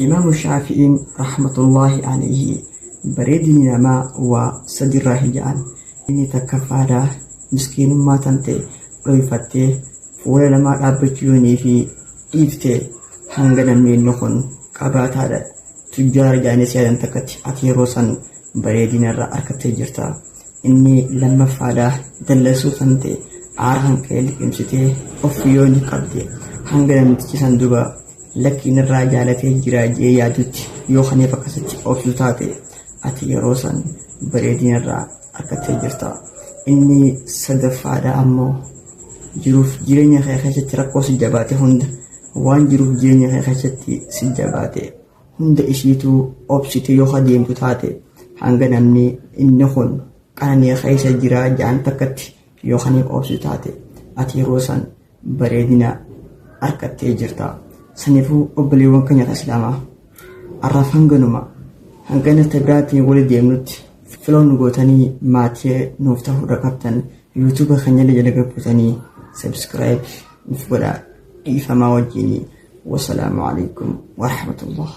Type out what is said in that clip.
Imaamu Shaafi'iin rahmatullaahi alayhi bareedinni namaa waa sadirraahi ja'an. Inni takkaffaadha miskiinummaa tante dhoyfattee fuula namaa dhaabbachuu yoonii fi dhiifte hanga namni inni kun qabaataadha tujjaara ja'anii si yaadan takkatti ati yeroo san bareedina irraa arkattee jirta. Inni lammaffaadha dallasuu tante aara kan kee liqimsitee of yoon qabde hanga namtichi san duba lakki narraa jaalatee jira jee yaadutti yoo kaniif akkasitti obsu taate ati yeroo san bareedina irraa arkattee jirta. Inni sadaffaadha ammoo jiruuf jireenya kee keessatti rakkoo si jabaate hunda waan jiruuf jireenya kee keessatti si jabaate hunda ishiituu obsite yoo adeemtu taate hanga namni inni kun qananii keessa jira ja'an takkatti yoo kaniif obsitu taate ati yeroo san bareedina arkattee jirta. Saniifuu obboleewwan keenya islaamaa har'aaf hanganuma hangana biraatiin wali deemnutti follow nu gootanii maatii nuuf ta'uudha qabdan YouTube keenya illee jala gabbutanii subscribe nuuf godhaa dhiifamaa wajjinii. Wasalaamu alaikum warahmatullah.